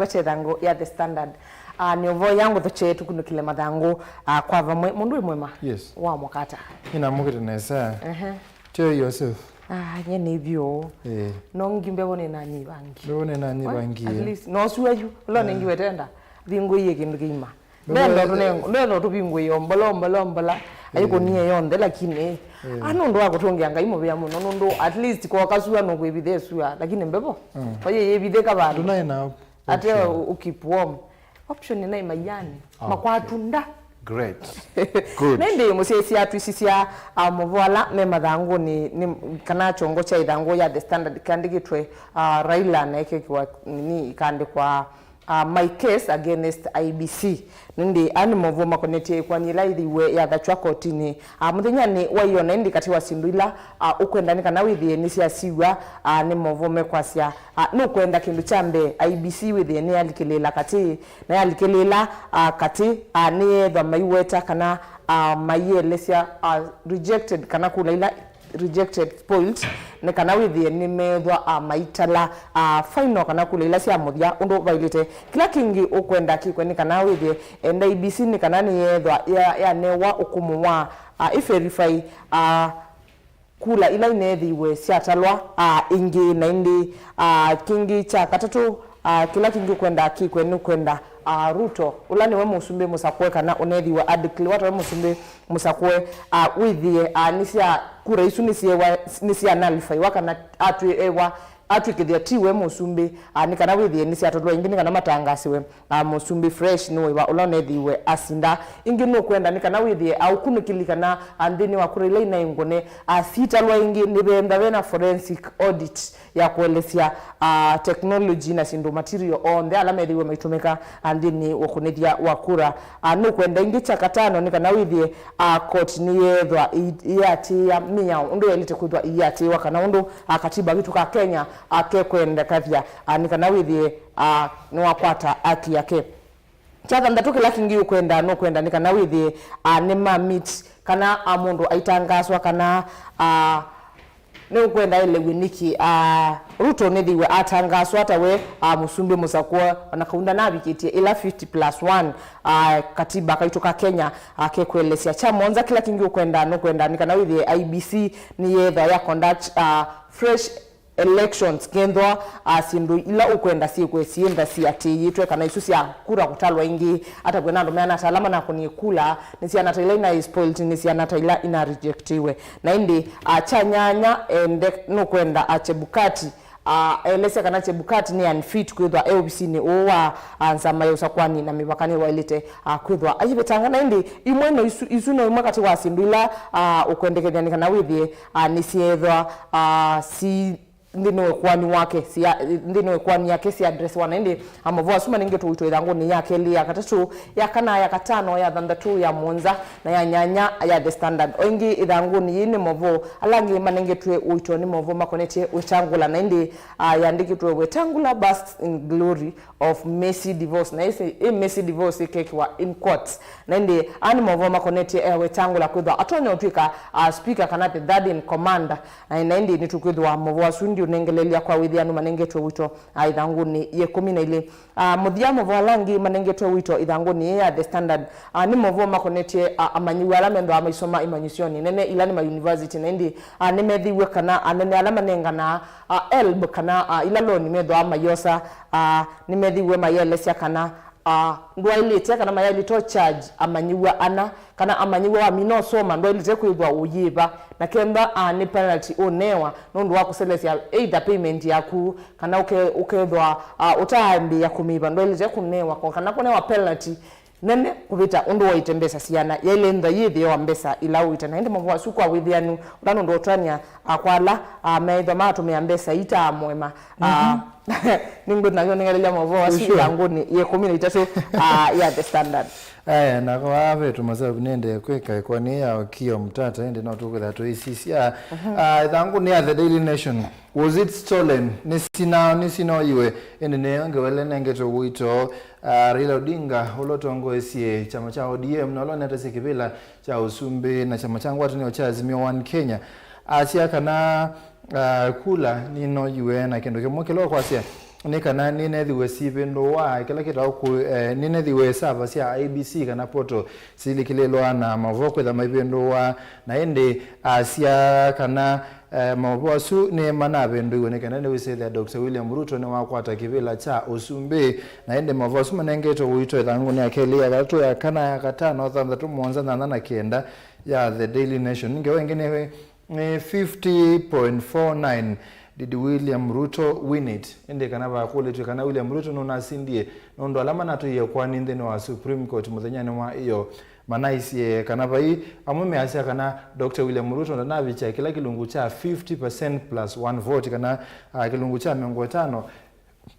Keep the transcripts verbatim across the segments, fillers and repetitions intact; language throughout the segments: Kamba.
Ngwete ĩthangũ ya The Standard. Ah, nĩũvoya ngũthoke tũkunũkĩle mathangũ, ah, kwa vamwe. Mũndũ wĩ mwema? Yes. Wamũkata. Nĩnamũkĩte nesa. Ehe. Tell yourself. Ah, nye nĩ vyũ. Eh. No ngi mbevo nĩ nani vangi. Mbevo nĩ nani vangi. At least no sua yu. Lo nĩ ngi wetenda. Vingũie kĩndũ kĩima. Ndenda tũnengo, ndenda tũvingũie o mbola, o mbola, o mbola. Ayĩkũnie yonthe, lakini, ah, nũndũ wa kũtũngĩa Ngai mũvea mũno, nũndũ at least koka sua nũkwĩvithe sua, lakini mbevo. Vaye yĩvithĩka vandũ. Ndũnaĩ na Ate option. U, u keep warm. Option nĩ naĩ maiani. Ah, makwatunda. Great. Good. Nĩndĩ mũsyaĩsya atwisisya, ah, mũvo ala me mathangũnĩ, nĩ, kana kyongo kya ĩthangũ ya The Standard kĩandĩkĩtwe, ah, Raila na ĩkekĩwa nini, ĩkaandĩkwa, ah, My Case Against I E B C. Nĩndĩ aa nĩ maũvoo makonetye ĩkoani ĩla yĩthĩiwe yathatw'a kotinĩ, ah, mũthenyanĩ wa ĩona, ĩndĩ katĩ wa syĩndũ ila, ah, ũkwenda nĩ kana wĩthĩe nĩsyasiw'a, ah, nĩ maũvoo mekwasya, ah, nũkwenda kĩndũ kya mbee I E B C wĩthĩe nĩyalikĩlĩĩla katĩ, na yalikĩlĩĩla, ah, katĩ, ah, nĩyeethwa maiweta kana, ah, maielesya, ah, rejected kana kula ila rejected, spoiled, nĩ kana wĩthĩe nĩmeethwa, ah, maitala, ah, final kana kula ila sya mũthya ũndũ vailĩte. Kĩla kĩngĩ ũkwenda kĩkwe nĩ kana wĩthĩe, enda I E B C nĩ kana nĩyeethwa ya, yanewa ũkũmũ wa, ah, ĩ verify, ah, kula ila ineethĩiwe syatalwa, ah, ĩngĩ. Na ĩndĩ, ah, kĩngĩ kya katatũ, ah, kĩla kĩngĩ ũkwenda kĩkwe nĩ ũkwenda, ah, Ruto, ũla nĩwe mũsumbĩ mũsakũe kana ũneethĩiwe adeclarewa tawe mũsumbĩ mũsakũe, ah, wĩthĩe, ah, nĩsya, kura isu nĩsyewa, nĩsya nullifywa kana atwĩ-, ewa, atw'ĩkĩthya tiwe mũsumbĩ, ah, nĩ kana wĩthĩe nĩsyatolwa ĩngĩ nĩ kana matangasĩwe, ah, mũsumbĩ fresh nĩ wĩva ũla ũneethĩiwe asinda. Ĩngĩ nũkwenda nĩ kana wĩthĩe, ah, ũkunĩkĩli kana, ah, nthĩnĩ wa kura ila inaĩ ngũne, ah, sitalwa ĩngĩ nĩvenda vena forensic audit ya kũelesya, ah, technology na syĩndũ, material onthe ala methĩiwe maitũmĩka, ah, nthĩnĩ wa ũkunĩthya wa kura. Ah, nũkwenda ĩngĩ kya katano nĩ kana wĩthĩe, ah, koti nĩyeethwa ĩ-, ĩyĩatĩĩa mĩao ũndũ yaĩlĩte kwĩthwa ĩyĩatĩĩwa kana ũndũ, ah, katiba kitũ ka Kenya, ah, kekwendekethya, ah, nĩ kana wĩthĩe, ah, nĩwakwata haki yake. Kya thanthatũ kĩla kĩngĩ ũkwenda, nũkwenda nĩ kana wĩthĩe, ah, nĩma meet kana, ah, mũndũ aitangaswa kana, ah, nĩũkwenda elew'e nĩkĩ, ah, Ruto nĩthĩiwe atangaswa tawe, ah, mũsumbĩ mũsakũe, ona kau ndanavikĩtye ĩla fifty plus one, ah, katiba kaitũ ka Kenya, ah, kekũelesya. Kya mũonza kĩla kĩngĩ ũkwenda, nũkwenda nĩ kana wĩthĩe I E B C nĩyeethwa ya conduct, ah, fresh elections, kethwa, ah, syĩndũ ila ũkwenda syĩkwe syĩenda siatĩĩtwe kana isu sya kura kũtalwa ĩngĩ, atavw'e na andũ meana ta ala manakũnie kula, nĩ syana ta ila ina spoiled, nĩ syana ta ila ina rejectiwe. Na ĩndĩ, ah, kya nyanya, ende nũkwenda, ah, Chebukati, ah, elesya kana Chebukati nĩ unfit kwĩthwa e ovisinĩ ũũ wa, ah, nzama ya ũsakwani na mĩvaka nĩwaĩlĩte, ah, kwĩthwa ayĩvetanga. Na ĩndĩ imwe no isu, isu no imwe katĩ wa syĩndũ ila, ah, ũkwendekethya nĩ kana wĩthĩe, ah, nĩsyeethwa, ah, si nthĩnĩ wa ĩkoani wake, sya, nthĩnĩ wa ĩkoani yake sya address one. Ĩndĩ, ah, maũvoo asu manengetwe ũito ĩthangũnĩ ya kelĩ, ya katatũ, ya kana, ya katano, ya thanthatũ, ya mũonza, na ya nyanya ya The Standard. O ĩngĩ ĩthangũnĩ yĩĩ nĩ maũvoo ala angĩ manengetwe ũito nĩ maũvoo makonetye Wetangula, na ĩndĩ, ah, yandĩkĩtwe Wetangula bursts in glory of messy divorce, na ĩsĩ ĩ messy divorce ĩkekĩwa in quotes. Na ĩndĩ aa nĩ maũvoo makonetye, eh, Wetangula kwĩthwa atonya ũtw'ĩka, ah, speaker kana the third in command. Na, na ĩndĩ nĩtũkwĩthĩwa maũvoo asu ndiũnengelelya kwa wĩthĩanu manengetwe ũito, ah, ĩthangũnĩ ya ĩkũmi na ilĩ. Ah, mũthya, maũvoo ala angĩ manengetwe ũito ĩthangũnĩ yĩĩ ya The Standard, ah, nĩ maũvoo makonetye, ah, amanyĩw'a ala methĩawa maisoma imanyĩsyonĩ nene ila nĩ ma university, na ĩndĩ, ah, nĩmethĩiwe kana anene ala manenganaa, ah, helb kana, ah, ila loan methĩawa maiosa, ah, nĩmethĩiwe maielesya kana, ah, ndwaĩlĩte kana mayaĩlĩte charge amanyĩw'a ana, kana amanyĩw'a wamina ũsoma ndwaĩlĩte kwĩthwa ũyĩva, na kenda, ah, nĩ penalty ũnewa nũndũ wa kũselesya either payment yaku, kana ũke-, ũkethwa, ah, ũtaambĩĩa kũmĩva, ndwaĩlĩte kũnewa ko-, kana kũnewa penalty nene kũvĩta ũndũ waĩte mbesa syana. Yaĩle ntha yĩthĩawa mbesa ila ũĩte. Na ĩndĩ maũvoo asu kwa wĩthĩanu, ũla nũndũ ũtwany'a, ah, kwa ala, ah, meĩthwa matũmĩa mbesa ii ta mũema. Ah, nĩngwĩthĩa nĩngelelya maũvoo asu ĩthangũnĩ ya ĩkũmi na itatũ, ah, ya The Standard. Aya, na kwa ave tũmasavu nende kwĩka ĩkoani ya Okiya Omtata, ĩndĩ no tũkwĩtha tũisisya, ah, ĩthangũnĩ ya The Daily Nation. Was it stolen? Nĩsina-, nĩsinoiwe, ĩndĩ nĩyo ngewa ĩla ĩnengetwe ũito, ah, Raila Odinga, ũla ũtongoesye kyama kya O D M, na ũla ũnetasye kĩvĩla kya ũsumbĩ na kyama kya ngwatanĩo kya Azimio One Kenya. Asya kana, ah, kula nĩnoiwe na kĩndũ kĩmwe kĩla ũkwasya, nĩ kana nĩnethiwe sivĩndũwa kĩla kĩtawa kũ-, eh, nĩnethiwe sava sya I E B C kana portal silikĩlĩlwa na mavoo kwĩtha maivĩndũwa, na ĩndĩ asya kana, eh, mavoo asu nĩ manavĩndũiwe nĩ kana nĩwĩsĩthĩa Doctor William Ruto nĩwakwata kĩvĩla kya ũsumbĩ, na ĩndĩ mavoo asu manengetwe ũito ĩthangũnĩ ya kelĩ, ya katatũ, ya kana, ya katano, thanthatũ, mũonza, nyanya na kenda ya The Daily Nation. Ngewa ĩngĩ nĩ Nĩ fifty point four nine, did William Ruto win it? Ĩndĩ kana vakũlĩtw'e kana William Ruto nũnasindie, nũndũ ala manatwĩie kwani nthĩnĩ wa Supreme Court mũthenyanĩ wa ĩyo manaisye kana vai amwe measya kana Doctor William Ruto ndanavikya kĩla kĩlungu kya fifty percent plus one vote, kana, ah, kĩlungu kya mĩongo ĩtano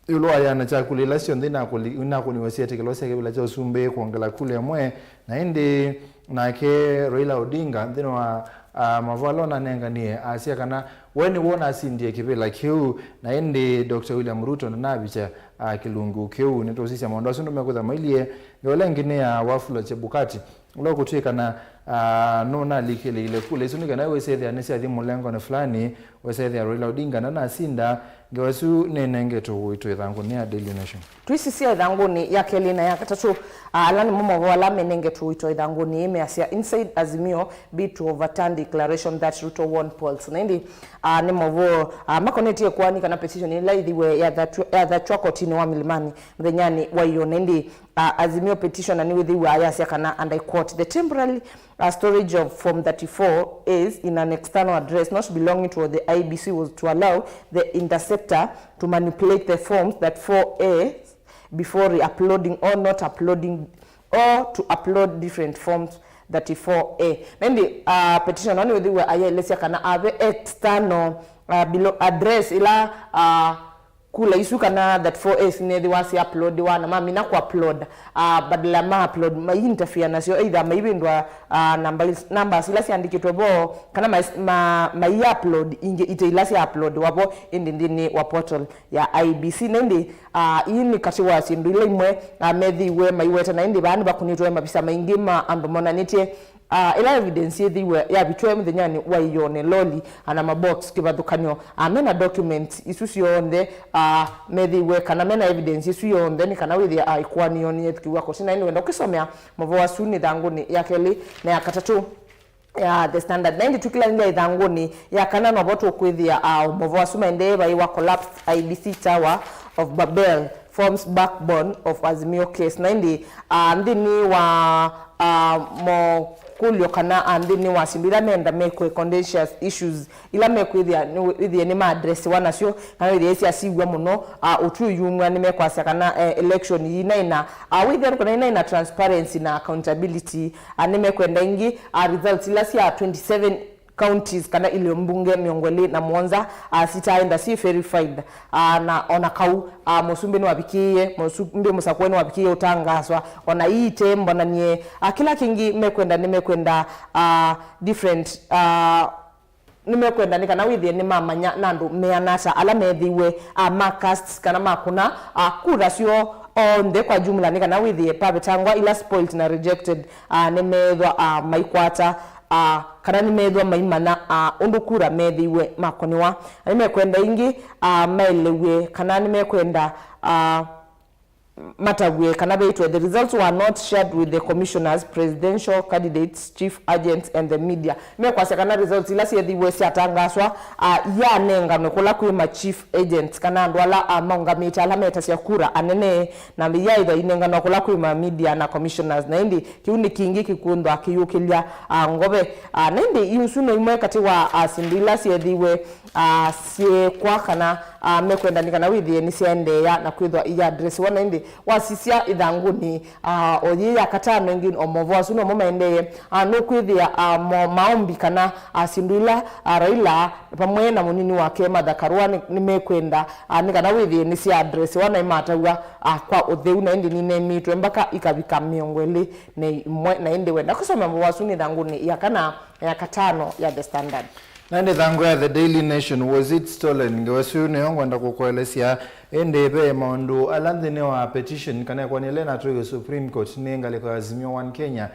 ĩũlũ wa ĩana kya kula ila syonthe inakũli-, inakũniwe syĩtĩkĩlwa sya kĩvĩla kya ũsumbĩ kwongela kula ĩmwe, na ĩndĩ nake Raila Odinga nthĩnĩ wa, ah, mavoa ala ũnanenganie asya kana we nĩwe ũnasindie kĩvĩla kĩu, na ĩndĩ Doctor William Ruto ndanavikya, ah, kĩlungu kĩu. Nĩtũsisya maũndũ asu nĩmekwĩtha mailyĩ. Ngewa ĩla ĩngĩ nĩ ya Wafula Chebukati. Ũla ũkũtw'ĩkana, ah, nũnalikĩlĩile kula isu nĩ kana wĩsethĩa nĩsyathi mũlengonĩ fulani, wĩsethĩa Raila Odinga ndanasinda. Ngewa isu nĩnengetwe ũito ĩthangũnĩ ya Daily Nation. Twĩsisya ĩthangũnĩ ya kelĩ na ya katatũ, ah, ala nĩmo mavoo ala menengetwe ũito ĩthangũnĩ ĩĩ measya, "Inside Azimio bid to overturn declaration that Ruto won polls." Na ĩndĩ, ah, nĩ mavoo, ah, makonetye kwani kana petition ĩla ĩthiwe yathatw'a, yathatw'a kotinĩ wa Milimani mũthenyanĩ wa ĩyoo. Na ĩndĩ, uh, Azimio petitioner nĩwĩthĩiwe ayasya kana, and I quote, "The temporary, uh, storage of Form thirty-four As in an external address not belonging to the I E B C was to allow the interceptor to manipulate the Form thirty-four As before re-uploading or not uploading, or to upload different Forms thirty-four A." Na ĩndĩ, uh, petitioner nĩwĩthĩiwe ayaelesya kana ave external, uh, belo-, address ĩla, uh, kula isu kana thirty-four As nethĩwa si uploadiwa na mamina ku upload, ah, badala ma upload, mai interfere nasyo, either maivĩndũa, ah, namba is-, numbers ila syandĩkĩtwe vo, kana ma, ma, mai upload ingĩ ite ila sya uploadiwa vo ĩndĩ nthĩnĩ wa portal ya I E B C. Na ĩndĩ, ah, ii nĩ katĩ wa syĩndũ ila imwe, ah, methĩiwe maiweta, na ĩndĩ vaa nĩvakũnĩtwe mavisa maingĩ ma andũ monanĩtye Ah, ĩla evidence yĩthĩiwe yavitwe mũthenyanĩ wa ĩyoo nĩ loli, ana mabox kĩvathũkany'o, ah, mena documents isu syonthe, ah, methĩiwe kana mena evidence ĩsu yonthe, nĩ kana wĩthĩa, ah, ĩkoani yoo nĩyethukĩw'a koti. Na ĩndĩ wenda ũkĩsomea mavoo asu nĩ ĩthangũnĩ ya kelĩ na ya katatũ ya The Standard. Na ĩndĩ twĩkĩlanĩlya ĩthangũnĩ ya kana, novo tũkwĩthĩa, ah, mavoo asu maendee vai wa collapsed I E B C Tower of Babel forms backbone of Azimio case. Na ĩndĩ, ah, nthĩnĩ wa, ah, mokũlyo kana, ah, nthĩnĩ wa syĩndũ ila menda mekwe, contentious issues ila mekwĩthĩa nĩ-, wĩthĩe nĩma addressiwa nasyo, kana wĩthĩe syasiw'a mũno, ah, ũtwi ũyumw'a nĩmekwasya kana, eh, election yĩĩ naĩ na, ah, wĩthĩa kana naĩ na transparency na accountability, ah, nĩmekwenda ĩngĩ, ah, results ila sya twenty-seven counties kana ilio mbunge mĩongo ĩlĩ na mũonza, ah, sitaenda si verified. Ah, na ona kau, ah, mũsumbĩ nĩwavikĩie, mũsumbĩ mũsakũe nĩwavikĩie ũtangaswa, ona ii ite mbonanie, ah, kĩla kĩngĩ mekwenda, nĩmekwenda, ah, different, ah, nĩmekwenda nĩ kana wĩthĩe nĩmamanya na andũ meana ata ala methĩiwe, ah, ma cast kana makũna, ah, kura syoo onthe kwa jumla, nĩ kana wĩthĩe pavetangwa ila spoiled na rejected, ah, nĩmeethwa, ah, maikwata, ah, kana nĩmeethwa maimanya, ah, ũndũ kura meethĩiwe makũnĩwa. Na nĩmekwenda ĩngĩ, ah, maelew'e kana nĩmekwenda, ah, matavw'e kana veĩtwe, "The results were not shared with the commissioners, presidential candidates, chief agents and the media." Mekwasya kana results ila syethĩiwe syatangaswa, ah, iyanenganwe kũla kwĩ ma chief agents kana andũ ala, ah, maũngamĩte ala metasya kura anene, na iyaaĩthwa inenganwa kũla kwĩ ma media na commissioners. Na ĩndĩ kĩu nĩ kĩngĩ kĩkũnthwa kĩyũkĩlya, ah, ngove. Ah, na ĩndĩ isu no imwe katĩ wa, ah, syĩndũ ila syethĩiwe, ah, syĩkwa kana, ah, mekwenda nĩ kana wĩthĩe nĩsyaendeea na kwĩthwa iyaadresiwa. Na ĩndĩ wasisya ĩthangũnĩ, ah, o yĩĩ ya katano ĩngĩ, o movoo asu nomo maendee, ah, nũkwĩthĩa, ah, mo-, maombi kana, ah, syĩndũ ila, ah, Raila vamwe na mũnini wake Martha Karua nĩ-, nĩmekwenda, ah, nĩ kana wĩthĩe nĩsyaadresiwa na imataw'a, ah, kwa ũtheu, na ĩndĩ ninemitwe mbaka ikavika mĩongo ĩlĩ na ĩmwe. Na ĩndĩ wenda kũsomea mavoo asu nĩ ĩthangũnĩ ya kana na ya katano ya The Standard. Na ĩndĩ ĩthangũ ya The Daily Nation, "Was it stolen?" Ngewa ĩsu nĩyo ngwenda kũkũelesya. Ĩndĩ ve maũndũ ala nthĩnĩ wa petition kana ĩkoani ĩla ĩnatwaiwe Supreme Court nĩ ngalĩko ya Azimio One Kenya,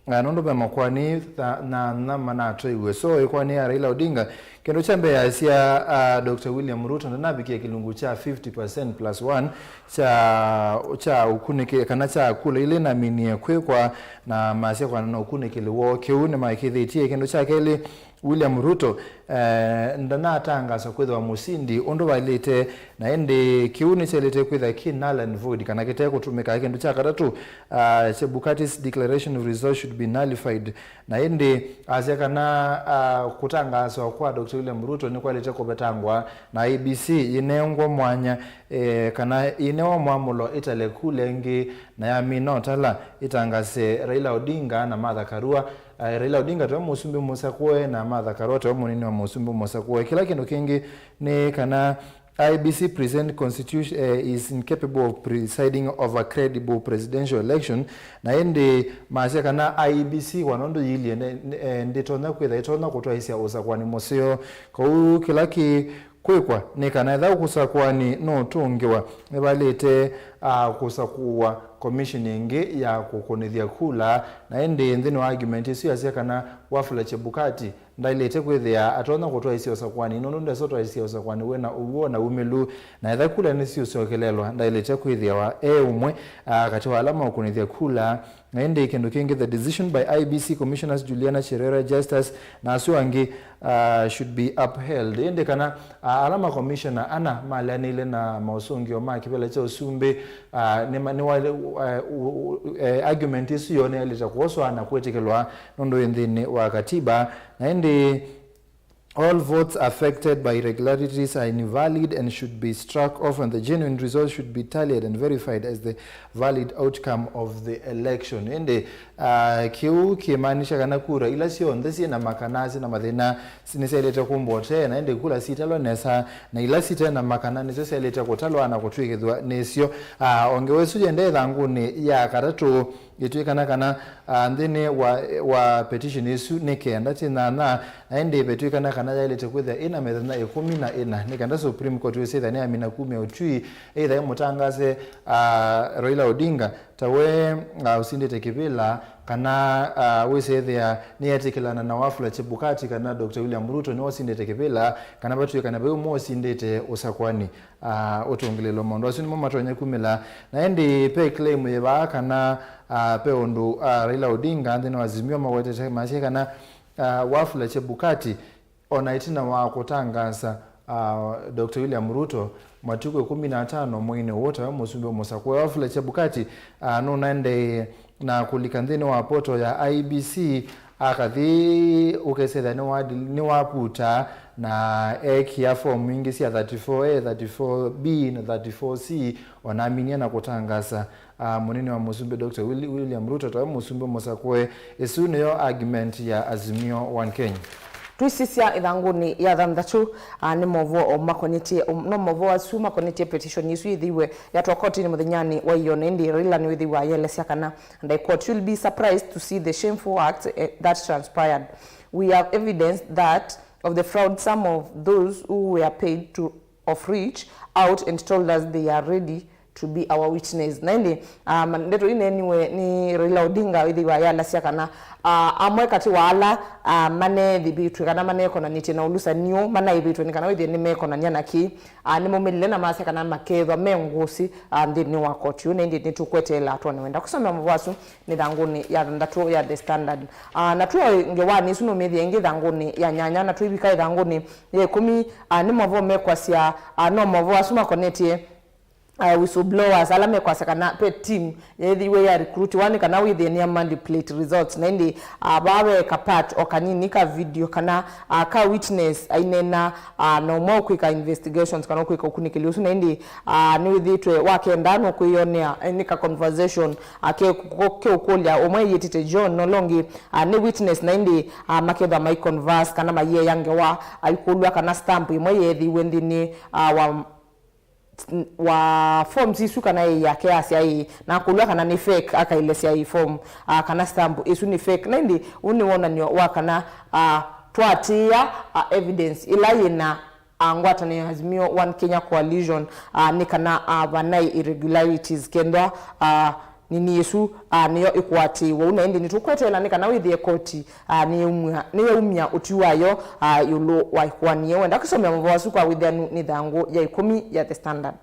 Na nũndũ ve makoani tha-, na, na manatwaiwe. So, ĩkoani ya Raila Odinga, kĩndũ kya mbee yasya, uh, Doctor William Ruto ndanavikie kĩlungu kya fifty percent plus one kya, kya ũkunĩkĩ-, kana kya kula ila inaminie kwĩkwa, na masya kwana na ũkunĩkĩli woo. Kĩu nĩmaĩkĩĩthĩtye. Kĩndũ kya kelĩ, William Ruto, eh, ndanatangasa kwĩthĩwa mũsindi ũndũ vaĩlĩte, na ĩndĩ kĩu nĩkyaĩlĩte kwĩthĩwa kĩ null and void, kana kĩtekũtũmĩka. Kĩndũ kya katatũ, ah, Chebukati's declaration of results should be nullified, na ĩndĩ asya kana, ah, kũtangaaswa kwa Doctor William Ruto nĩkwaĩlĩte kũvetangwa, na I E B C yĩnengwa mwanya, eh, kana yĩnewa mwamũlo ĩtale kula ĩngĩ, na yamina ũtala ĩtangase Raila Odinga na Martha Karua. Eh, Raila Odinga tawe mũsumbĩ mũsakũe na Martha Karua tawe mũnini wa mũsumbĩ mũsakũe. Kĩla kĩndũ kĩngĩ nĩ kana I E B C present constitution, eh, is incapable of presiding over credible presidential election, na ĩndĩ masya kana I E B C kwa nũndũ yĩilyĩ nĩ-, nĩ-, eh, ndĩtonya kwĩtha ĩtonya kũtwaĩsya ũsakũani mũseo. Kwoou kĩla kĩ kwĩkwa nĩ kana ethĩwa ũsakũani nũũtũngĩwa, nĩvaĩlĩte, ah, kũsakũwa commission ĩngĩ ya kũkũnĩthya kula, na ĩndĩ nthĩnĩ wa argument ĩsu yasya kana Wafula Chebukati ndaĩlĩte kwĩthĩa atonya kũtwaĩsya ũsakũani nũndũ ndesa ũtwaĩsya ũsakũani wĩna ũw'o na umĩlu, na ethĩwa kula nĩsiũsyokelelwa, ndaĩlĩte kwĩthĩawa e ũmwe, ah, katĩ wa ala maũkũnĩthya kula. Na ĩndĩ kĩndũ kĩngĩ, the decision by I E B C commissioners Juliana Cherera, Justus, na asu angĩ, uh, should be upheld. Ĩndĩ kana, uh, ala makomishona ana maleanĩile na maũsũngĩo ma kĩvĩla kya ũsumbĩ, uh, nĩma-, nĩwa-, uh, u-, u-, eh, argument ĩsu yoo nĩyaĩlĩte kũoswa na kwĩtĩkĩlwa nũndũ ĩ nthĩnĩ wa katiba. Na ĩndĩ all votes affected by irregularities are invalid and should be struck off, and the genuine results should be tallied and verified as the valid outcome of the election. Ĩndĩ, ah, kĩu kĩmaanisha kana kura ila syonthe syĩ na makana, syĩ na mathĩna, si-, nĩsyaĩlĩte kũmbwa ũtee, na ĩndĩ kura sitalwa nesa, na ila site na makana nĩsyo syaĩlĩte kũtalwa na kũtw'ĩkĩthw'a nĩsyo. Ah, o ngewa ĩsu yĩendee ĩthangũnĩ ya katatũ, ĩtw'ĩkana kana, ah, nthĩnĩ wa, wa petition ĩsu nĩ kenda ti nyanya, na ĩndĩ vetw'ĩkana kana yaĩlĩte kwĩthĩa ĩna mĩthenya ĩkũmi na ĩna nĩ kenda Supreme Court wĩsĩthya nĩyamina kumya ũtwi, either ĩmũtangaase, ah, Raila Odinga ta we, ah, ũsindĩte kĩvĩla, kana, ah, wĩsĩthĩa nĩyetĩkĩlana na Wafula Chebukati kana Doctor William Ruto nĩwe ũsindĩte kĩvĩla, kana vatw'ĩkana ve ũmwe ũsindĩte ũsakũani. Ah, ũtũngĩlĩĩlo. Maũndũ asu nĩmo matonya kumĩla. Na ĩndĩ ve claim yĩ vaa kana, ah, ve ũndũ, ah, Raila Odinga nthĩnĩ wa Azimio mawetete masye kana, ah, Wafula Chebukati, o na ĩtina wa kũtangaasa, ah, Doctor William Ruto matukũ ĩkũmi na atano mweinĩ ũũ tawe mũsumbĩ mũsakũe, Wafula Chebukati, ah, nũnaendeeie na kũlika nthĩnĩ wa poto ya I E B C, akathi ũkesethĩa nĩwa-, nĩwavuta na ekĩa fomu ingĩ sya thirty-four A, thirty-four B na thirty-four C, o na aminia na kũtangaasa, ah, mũnini wa mũsumbĩ Doctor Willi-, William Ruto tawe mũsumbĩ mũsakũe. Ĩsu nĩyo argument ya Azimio One Kenya. Tũisisya ĩthangũnĩ ya thanthatũ, ah, nĩ movoo o makonetye, um, no movoo asu makonetye petition ĩsu yĩthĩiwe yatwa kotinĩ mũthenyanĩ wa ĩyoo, na ĩndĩ Raila nĩwĩthĩiwa ayelesya kana, and I quote, "You'll be surprised to see the shameful act, eh, that transpired. We have evidence that of the fraud, some of those who were paid to, of reach out and told us they are ready to be our witness." Na ĩndĩ, ah, ma-, ndeto ineeniwe nĩ Raila Odinga wĩthĩiwa yalasya kana, ah, amwe katĩ wa ala, ah, maneethĩvĩtw'e kana manekonanĩtye na ũlusanio manaĩvĩtwe nĩ kana wĩthĩe nĩmekonany'a na kĩĩ, ah, nĩmaumĩlile na masya kana makeethwa me ngũsĩ, ah, nthĩnĩ wa koti ũũ, na ĩndĩ nĩtũkweteela atwone wenda kũsomea mavoo asu nĩ thangũnĩ ya thanthatũ ya The Standard. Ah, na twĩ o ngewanĩ ĩsu nũmĩthĩa ĩngĩ thangũnĩ ya nyanya, na twĩvika ĩthangũnĩ ya ĩkũmi, ah, nĩ mavoo mekwasya, ah, no mavoo asu makonetye, ah, whistleblowers ala mekwasya kana ve team yeethĩiwe ya recruitiwa nĩ kana wĩthĩe nĩya manipulate results, na ĩndĩ, ah, vaa veeka part o kanini ka video kana, ah, ka witness aineena, ah, na ũmwe ũkwĩka investigations kana ũkwĩka ũkunĩkĩli ũsu, na ĩndĩ, ah, nĩwĩthĩĩtwe wa kenda nũkwĩyonea, eh, nĩ ka conversation, ah, ke, ke ũkũlya ũmwe yĩtĩte John, na ũla ũngĩ, ah, nĩ witness, na ĩndĩ, ah, makethwa mai converse kana mayĩea ngewa, aikũlw'a kana stamp ĩmwe yeethĩiwe nthĩnĩ, ah, wa wa forms isu kana ĩ yake asya ĩĩ, na akũlw'a kana nĩ fake, akaelesya ĩĩ form, ah, kana stamp ĩsu nĩ fake. Na ĩndĩ ũũ nĩ wonany'o wa kana, ah, twaatĩĩa, ah, evidence ĩla yĩna, ah, ngwatanĩo ya Azimio One Kenya Coalition, ah, nĩ kana, ah, vanaĩ irregularities kethwa, ah, Nini ĩsu, a, nĩyo ĩkũatĩĩwe ũu, na ĩndĩ nĩtũkweteela nĩ kana wĩthĩe koti, a, nĩyaumya, nĩyaumya ũtwi wayo, a, ĩũlũ wa ĩkoani yĩu. Wenda kũsomea mũvoo asu kwa wĩthĩanu nĩ ĩthangũ ya ĩkũmi ya The Standard.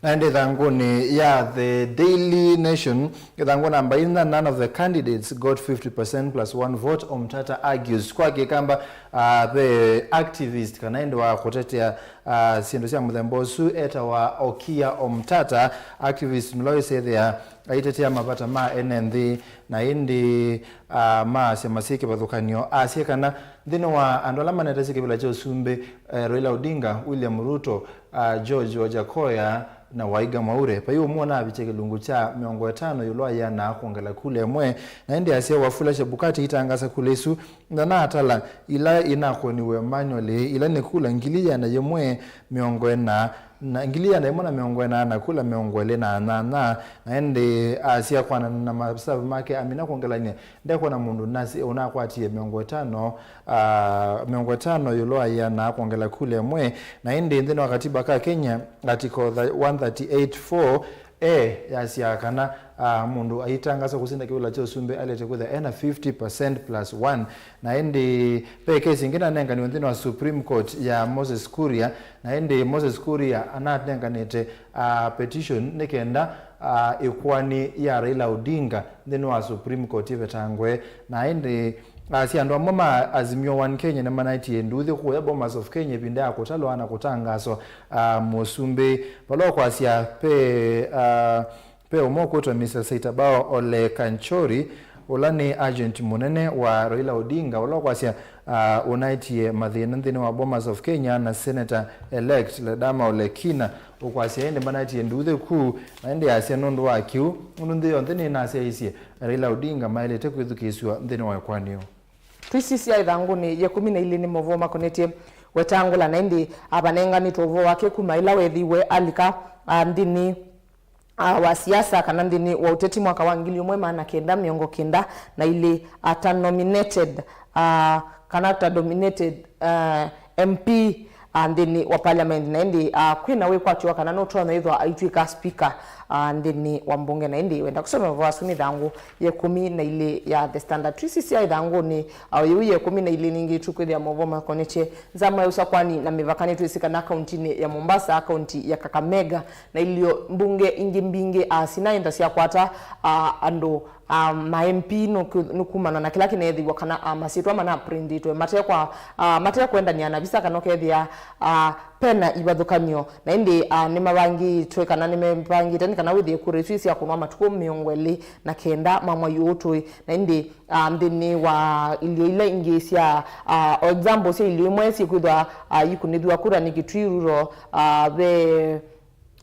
Na ĩndĩ ĩthangũnĩ ya The Daily Nation, ĩthangũ namba inya, none of the candidates got fifty percent plus one vote, Omtata argues. Kwa Kĩkamba, a, ve activist kana ĩndĩ wa kũtetea, a, syĩndũ sya mũthemba ũsu etawa Okia Omtata, activist nũla wĩsethĩa aitetea mavata ma ene nthĩ, na ĩndĩ, a, maasya masĩ kĩvathũkany'o. Asya kana nthĩnĩ wa andũ ala manetesye kĩvĩla kya ũsumbĩ, eh, Raila Odinga, William Ruto, a, George Wajakoya na Waiga Mwaure, vai ũmwe ũnavikya kĩlungu kya mĩongo ĩtano ĩũlũ wa yĩana kwongela kula ĩmwe, na ĩndĩ asya Wafula Chebukati aitangasa kula isu ndanatala ila inakũniwe manually, ila nĩ kula ngili yĩana yĩmwe mĩongo ĩna na ngili yĩana yĩmwe na mĩongo ĩna na kula mĩongo ĩlĩ na nyanya, na ĩndĩ asya kwanana na masavu make amina kwongelany'a ndekwona mũndũ nasi ũnakwatie mĩongo ĩtano, ah, mĩongo ĩtano ĩũlũ wa yĩana kwongela kula ĩmwe, na ĩndĩ nthĩnĩ wa katiba ka Kenya, article one thirty-eight four A yasyaa kana, ah, mũndũ aitangasa kũsinda kĩvĩla kya ũsumbĩ alete kwĩthĩa ena fifty percent plus one, na ĩndĩ ve kesi ĩngĩ nanenganiwe nthĩnĩ wa Supreme Court ya Moses Kuria, na ĩndĩ Moses Kuria ananenganĩte, ah, petition nĩ kenda, ah, ĩkoani ya Raila Odinga nthĩnĩ wa Supreme Court ĩvetangwe, na ĩndĩ, ah, si andũ amwe ma Azimio One Kenya nĩmanaĩtie nduuthĩ kũya Bomas of Kenya ĩvinda ya kũtalwa na kũtangaswa, ah, mũsumbĩ. Vala ũkwasya ve, ah, ve ũmwe ũkwĩtwa Mister Saitabao Ole Kanchori, ũla nĩ agent mũnene wa Raila Odinga, ũla ũkwasya, ah, ũnaĩtie mathĩna nthĩnĩ wa Bomas of Kenya na Senator elect Ledama Ole Kina, ũkwasya ĩndĩ manatie nduuthĩ ku, na ĩndĩ asya nũndũ wa kĩu, nũndũ nthĩ yonthe nĩnasyaisye Raila Odinga maĩlĩte kwĩthukĩĩsw'a nthĩnĩ wa ĩkoani yĩu. Tũisisya ĩthangũnĩ ya ĩkũmi na ilĩ nĩ maũvoo makonetye wetangũla, na ĩndĩ avanenganĩtwe ũvoo wake kuma ĩla weethĩiwe alika, a, nthĩnĩ, a, wa siasa kana nthĩnĩ wa ũteti mwaka wa ngili ĩmwe maana kenda mĩongo kenda na ilĩ, ata nominated, a, kana ta dominated, a, M P, a, nthĩnĩ wa parliament, na ĩndĩ, a, kwĩna wĩkwatyo wa kana nũtonya ĩthwa aitw'ĩka speaker, a, nthĩnĩ wa mbunge, na ĩndĩ wenda kũsoma ũvoo asu nĩ ĩthangũ ya ĩkũmi na ilĩ ya The Standard. Tũisisya ĩthangũnĩ, a, yĩu ya ĩkũmi na ilĩ ningĩ tũkwĩthĩa maũvoo makonetye nzama ya ũsakwani na mĩvaka. Nĩtwĩsĩ kana kauntinĩ ya Mombasa, kaunti ya Kakamega, na ilio mbunge ingĩ mbingĩ, a, sinaenda syakwata, a, andũ, a, ma M P nũku-, nũkumana na kĩla kĩneethĩwa kana, a, masyĩtwa manaprintĩtwe matekwa, a, matekwendania na visa kana ũkethĩa, a, pena ivathũkany'o. Na ĩndĩ, a, nĩmavangĩtwe kana nĩmevangĩte nĩ kana wĩthĩe kura isu isyakunwa matukũ mĩongo ĩlĩ na kenda ma mwai ũũ tũĩ. Na ĩndĩ, a, nthĩnĩ wa ilio ila ingĩ sya, a, o example sya ilio imwe syĩkwĩthwa, a, ikunĩthw'a kura nĩ Kitui Rural, a, ve,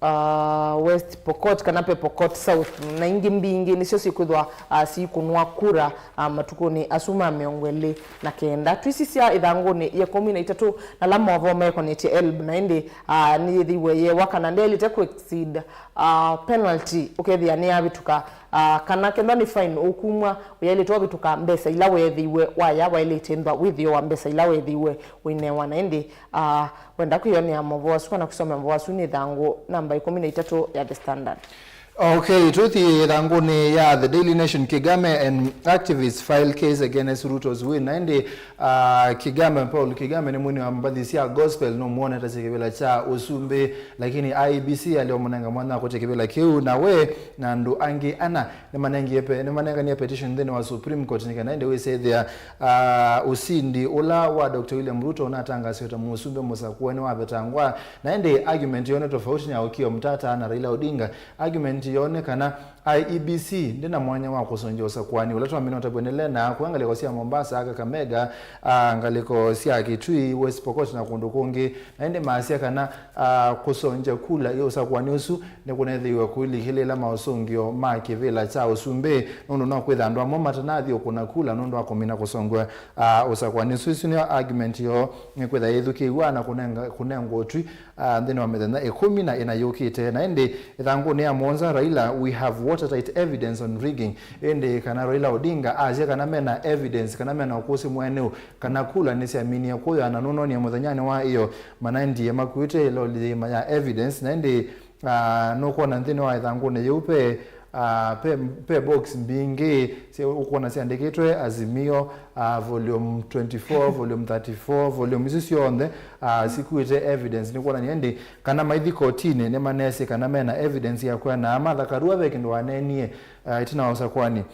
a, West Pokot kana ve Pokot South, na ingĩ mbingĩ nĩsyo syĩkwĩthwa, a, siikunwa kura, a, matukũnĩ asu ma mĩongo ĩlĩ na kenda. Tũisisya ĩthangũnĩ ya ĩkũmi na itatũ na ala maũvoo mekonetye HELB, na ĩndĩ, a, nĩyĩthĩiwe yeewa kana ndyaĩlĩte kũ exceed, a, penalty ũkethĩa nĩyavĩtũka, a, kana kethwa nĩ fine ũkumw'a, ũyaĩlĩte ũvĩtũka mbesa ila weethĩiwe waya, waĩlĩte nthwa wĩthĩo wa mbesa ila weethĩiwe ũinewa. Na ĩndĩ, a, wenda kwĩyonea maũvoo asu kana kũsoma maũvoo asu nĩ ĩthangũ namba ĩkũmi na itatũ ya The Standard. Okay, tũthi ĩthangũnĩ ya The Daily Nation. Kigame and activists file case against Ruto's will. Na ĩndĩ, ah, Kigame, Paul Kigame nĩ mwini wa mbathi sya gospel, nũmwonete kĩvĩla kya ũsumbĩ, lakini I E B C yalea ũmũnenga mwanya wa kũtya kĩvĩla kĩu, na we na andũ angĩ ana nĩmanengie pe-, nĩmanenganie petition nthĩnĩ wa Supreme Court nĩ kana ĩndĩ wĩsethĩa, ah, ũsindi ũla wa Doctor William Ruto ũnatangaasiwe ta mũsumbĩ mũsakũe nĩwavetangwa. Na ĩndĩ argument yoo nĩ tofauti na Okiya Omtata na Raila Odinga. Argument yoo nĩ kana I E B C ndĩna mwanya wa kũsũngya ũsakũani ũla twamina ũtavw'e nĩ Lena kũya ngalĩko sya Mombasa, Kakamega, ah, ngalĩko sya Kitui, West Pokot na kũndũ kũngĩ. Na ĩndĩ maasya kana, ah, kũsũngya kula ya ũsakũani ũsu nĩkũneethĩiwe kũilikĩlĩĩla maũsũngĩo ma kĩvĩla kya ũsumbĩ, nũndũ no kwĩtha andũ amwe matanathi ũkũna kula nũndũ wa kũmina kũsongw'a, ah, ũsakũani ũsu. Isu nĩyo argument yoo nĩkwĩtha yĩthukĩĩw'a na kũnenga-, kũnengwa ũtwi, ah, nthĩnĩ wa mĩthenya ĩkũmi na ĩna yũkĩte. Na ĩndĩ ĩthangũnĩ ya mũonza, Raila, "We have watertight evidence on rigging." Ĩndĩ kana Raila Odinga asya kana mena evidence, kana mena ũkũsĩ mweneu, kana kula nĩsyaminie kũya, na nũnonie mũthenyanĩ wa ĩyo manaendie makuĩte loli yĩima ya evidence. Na ĩndĩ, ah, nũkwona nthĩnĩ wa ĩthangũnĩ yĩu ve, Ah, pe, pe box mbingĩ sya, ũkwona syandĩkĩtwe Azimio, ah, volume twenty-four, volume thirty-four, volume isu syonthe, ah, sikuĩte evidence. Nĩ kwonania ĩndĩ kana maithi kotinĩ nĩmaneesĩ kana mena evidence ya kwĩana. Martha Karua ve kĩndũ waneenie, ah, ĩtina wa ũsakwani.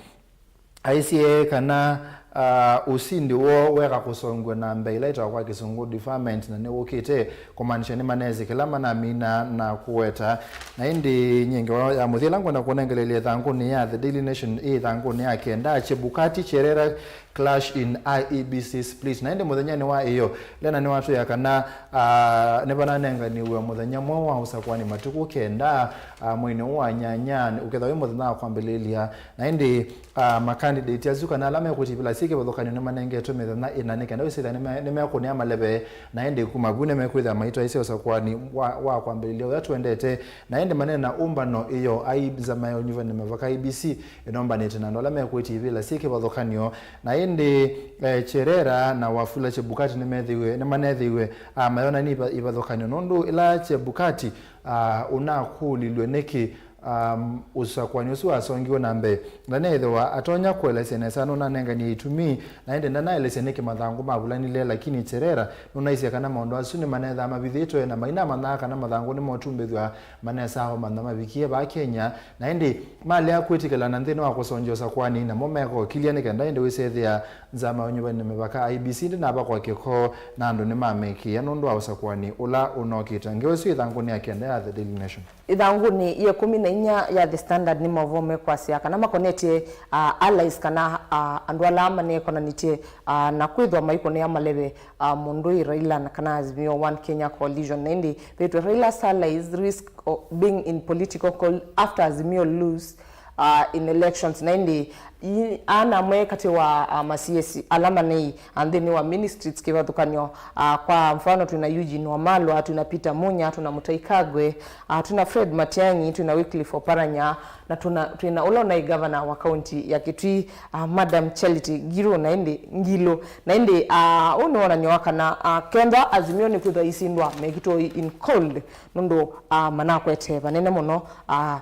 Aisye kana, ah, ũsindi woo weka kũsongw'a na mbee ĩla ĩtawa kwa Kĩsũngũ deferment, na nĩwũkĩte kũmaanisha nĩmaneesĩ kĩla manamina na kũweta. Na ĩndĩ nyie ngewa ya mũthya ĩla ngwenda kũnengeleelya ĩthangũnĩ ya The Daily Nation, ĩ ĩthangũnĩ ya kenda, Chebukati Cherera clash in I E B C split. Na ĩndĩ mũthenyanĩ wa ĩyo, Lena nĩwatwĩa kana, ah, nĩvananenganiw'e mũthenya mweũ wa ũsakwani matukũ kenda, ah, mweinĩ ũũ wa nyanya, ũkethwa wĩ mũthenya wa kwambĩlĩlya. Na ĩndĩ, ah, makandidate asu kana ala mekwĩtĩvĩla syĩ kĩvathũkany'o nĩmanengetwe mĩthenya ĩna nĩ kenda wĩsĩthya nĩme-, nĩmekũnĩa maleve. Na ĩndĩ kuma vu nĩmekwĩthĩa maitaĩsye ũsakwani wa, wa kwambĩlĩlya ũla twendete. Na ĩndĩ manena ũmbano ĩyo, ai nzama ya ũnyuvani mavaka I E B C ĩnombanĩte na andũ ala mekwĩtĩvĩla syĩ kĩvathũkany'o. Na ĩndĩ, eh, Cherera na Wafula Chebukati nĩmethĩiwe, nĩmanethĩiwe, ah, mayonany'a iva-, ivathũkany'o nũndũ ĩla Chebukati, ah, ũnakũlilw'e nĩkĩ, um, ũsakwani ũsu wasongiwe na mbee, ndanethĩwa atonya kũelesya nesa nũnanenganie itumi, na ĩndĩ ndanaelesya nĩkĩ mathangũ mavulanile, lakini Cherera nũnaisye kana maũndũ asu nĩmanethaa mavithĩtwe na mainamanyaa kana mathangũ nĩmotumbĩthw'a manesaa ũmantha mavikie vaa Kenya. Na ĩndĩ malea kwĩtĩkĩlana nthĩnĩ wa kũsongya ũsakwani, namo mekokilya nĩ kenda ĩndĩ wĩsethĩa nzama ya ũnyuvani na mĩvaka I E B C ndĩnavakwa kĩko na andũ nĩmamĩkĩĩa nũndũ wa ũsakwani ũla ũnokĩte. Ngewa ĩsu ĩthangũnĩ ya kenda ya The Daily Nation. Ĩthangũnĩ ya ĩkũmi na inya ya The Standard nĩ maũvoo mekwasya kana makonetye, ah, allies kana, ah, andũ ala manekonanĩtye, ah, na kwĩthwa maikũnĩa maleve, ah, mũndũi Raila na kana Azimio One Kenya Coalition. Na ĩndĩ vĩtwe Raila's allies risk of being in political cold after Azimio lose, ah, in elections. Na ĩndĩ ii, aa namwe katĩ wa, ah, ma C S ala manei, ah, nthĩnĩ wa ministries kĩvathũkany'o. Ah, kwa mfano, twĩna Eugene Wamalwa, twĩna Peter Munya, twĩna Mutahi Kagwe, ah, twĩna Fred Matiang'i, twĩna Wycliffe Oparanya, na twĩna, twĩna ũla ũnaĩ gavana wa kaunti ya Kitui, ah, Madam Charity Ngilu, na ĩndĩ Ngilu. Na ĩndĩ, ah, ũũ nĩ wonany'o wa kana, ah, kenda Azimio nĩkwĩthwa isindwa mekitwe in cold, nũndũ, ah, manakwete vanene mũno, ah,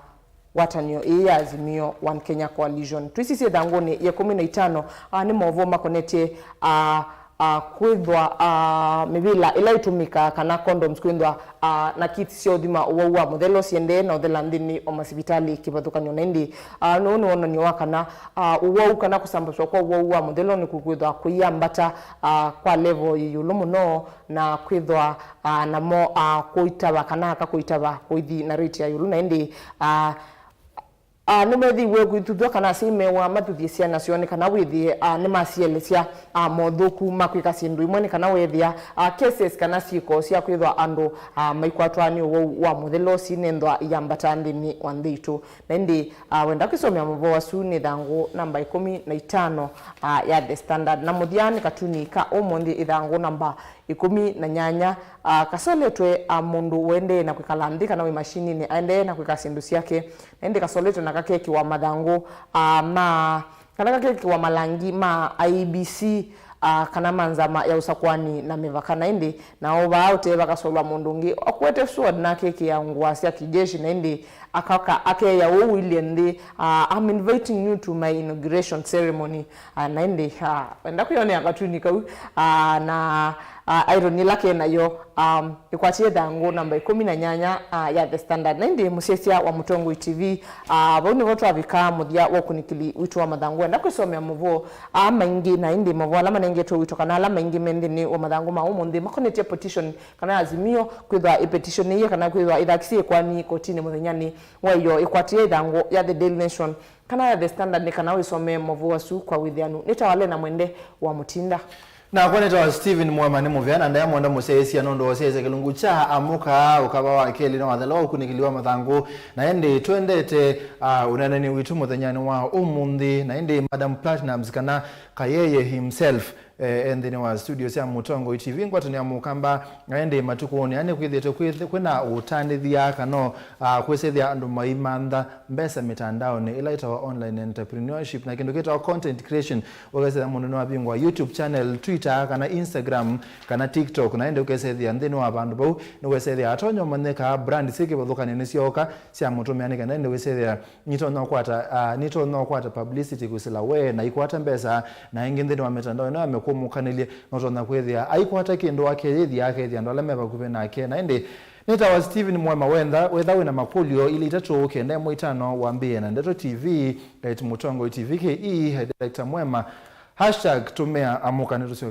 ngwatanĩo ĩĩ ya Azimio One Kenya Coalition. Twĩsisye ĩthangũnĩ ya ĩkũmi na itano, ah, nĩ maũvoo makonetye, ah, ah, kwĩthwa, ah, mĩvĩla ĩla ĩtũmĩkaa kana condoms kwĩthwa, ah, na kits sya ũthima ũwau wa mũthelo siendee na ũthela nthĩnĩ wa masivitalĩ kĩvathũkany'o. Na ĩndĩ, ah, nũũ nĩ wonany'o wa kana, ah, ũwau kana kũsambasw'a kwa ũwau wa mũthelo nĩkũkwĩthwa kũiambata, ah, kwa level yĩ ĩũlũ mũno, na kwĩthwa, ah, namo, ah, kũitava kana aka kũitava kũithi na rate ya ĩũlũ. Na ĩndĩ, ah, ah, nĩmethĩiwe kwĩthuthw'a kana asyai mewa mathuthye syana syoo nĩ kana wĩthĩe, ah, nĩmasielesya, ah, mothũku ma kwĩka syĩndũ imwe, nĩ kana weethĩa, ah, cases kana syĩko sya kwĩthwa andũ, ah, maikwatwa nĩ ũwau wa mũthelo sinenthwa iambata nthĩnĩ wa nthĩ itũ. Na ĩndĩ, ah, wenda kwĩsomea maũvoo asu nĩ ĩthangũ namba ĩkũmi na itano, ah, ya The Standard. Na mũthya nĩ katuni ka ũmũnthĩ, ĩthangũ namba ĩkũmi na nyanya, ah, kasoletwe, ah, mũndũ ũendee na kwĩkala nthĩ kana wĩ mashininĩ aendee na kwĩka syĩndũ syake. Na ĩndĩ kasoletwe na kakekĩwa mathangũ, ah, ma, kana kakekĩwa malangi ma I E B C, ah, kana ma nzama ya ũsakwani na mĩvaka. Na ĩndĩ nao vaa ũtee vakasolwa mũndũ ũngĩ ũkuete sword na akekĩa ngũa sya kijeshi, na ĩndĩ akoka akeya ũu ũilye nthĩ, ah, "I'm inviting you to my inauguration ceremony." Ah, na ĩndĩ, ah, wenda kwĩonea katuni kau, ah, na, ah, irony ĩla ke nayo, um, ĩkwatie ĩthangũ namba ĩkũmi na nyanya, ah, ya The Standard. Na ĩndĩ mũsyaĩĩsya wa Mũtongoi T V, ah, vau nĩvo twavika mũthya wa ũkunĩkĩli witũ wa mathangũ. Wenda kwĩsomea maũvoo aa maingĩ, na ĩndĩ maũvoo ala manengetwe witũ kana ala maingĩ me nthĩnĩ wa mathangũ ma ũmũnthĩ makonetye petition kana Azimio kwĩthwa ĩpetitionĩie kana kwĩthwa ĩthakisye ĩkoani kotinĩ mũthenyanĩ wa ĩyo. Ĩkwatie ĩthangũ ya The Daily Nation kana ya The Standard nĩ kana wĩsomee maũvoo asu kwa wĩthĩanu. Nĩ ta wa Lena Mwende wa Mũtinda. Nakwa nĩtawa Stephen Mwema nĩ mũvea na ndaya mwenda mũsyaĩĩsya nũndũ wa ũsyaĩĩsya kĩlungu kya Amũka Ũkava wa Kelĩ na wathela wa ũkunĩkĩli wa mathangũ. Na ĩndĩ twendete, ah, ũneenani witũ mũthenyanĩ wa ũmũnthĩ. Na ĩndĩ Madam Platnumz kana Kayeye himself E, e nthĩnĩ wa studio sya Mũtongoi T V, ngwatanĩo ya Mũkamba, na ĩndĩ matukũnĩ aa nĩkwĩthĩĩtwe kwĩth-, kwĩna ũtanĩthya kana, ah, kwĩsĩthya andũ maimantha mbesa mĩtandaonĩ ĩla ĩtawa online entrepreneurship na kĩndũ kĩtawa content creation. Ũkesethĩa mũndũ nĩwavingũa YouTube channel, Twitter, kana Instagram, kana TikTok, na ĩndĩ ũkesethĩa nthĩnĩ wa vandũ vau nĩwĩsethĩa atonya ũmanyĩka, brand syĩ kĩvathũkany'o nĩsyooka sya mũtũmĩa, nĩ kana ĩndĩ wĩsethĩa nĩtonya ũkwata, ah, nĩtonya ũkwata publicity kwĩsĩla we na ikwata mbesa, na ĩngĩ nthĩnĩ wa mĩtandao ĩno ya mĩkũmũkanĩlye, notonya kwĩthĩa aikwata kĩndũ akeyĩthya, akethĩa andũ ala me vakuvĩ nake. Na ĩndĩ nĩtawa Steven Mwema. Wenda, wetha wĩna makũlyo, ilĩ itatũ kenda ĩmwe itano wambĩĩe na Ndeto T V at Mũtongoi T V K E, Director Mwema, hashtag tũmĩa amũka. Nĩtũsyokethya.